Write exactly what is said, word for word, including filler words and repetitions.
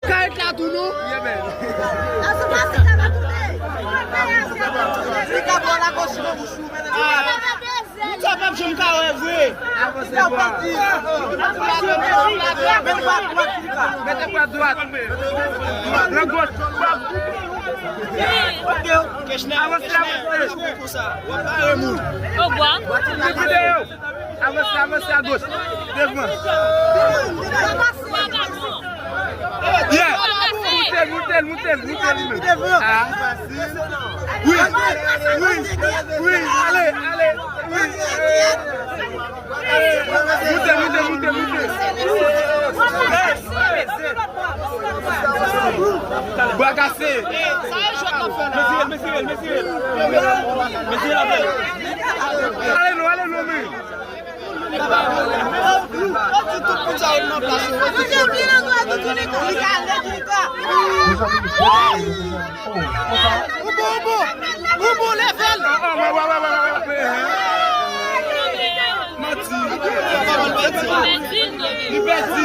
Kay la tou non. Li ka bò la gòch nan bouch ou, men. Ah, nou sa p ap janm ka wè vre. Avanse bwa. Mete bwa dwat. Mete bwa dwat. Nan gòch. Avanse, avanse. Likide yo. Avanse, avanse agoch. Devan. Yeah. Moute l, moute l, moute l, moute l li menm. Ah. Wi. Wi. Wi. Ale, ale. Wi. Ale. Moute, moute, moute, moute. Bwa kase. Mesye, mesye, mesye. Mesye la. Ale non, ale non, men. Ou bon, ou bon. Ou bon, leve l. Oh, oh, wè, wè, wè, wè, wè. Manti. Li pèdi.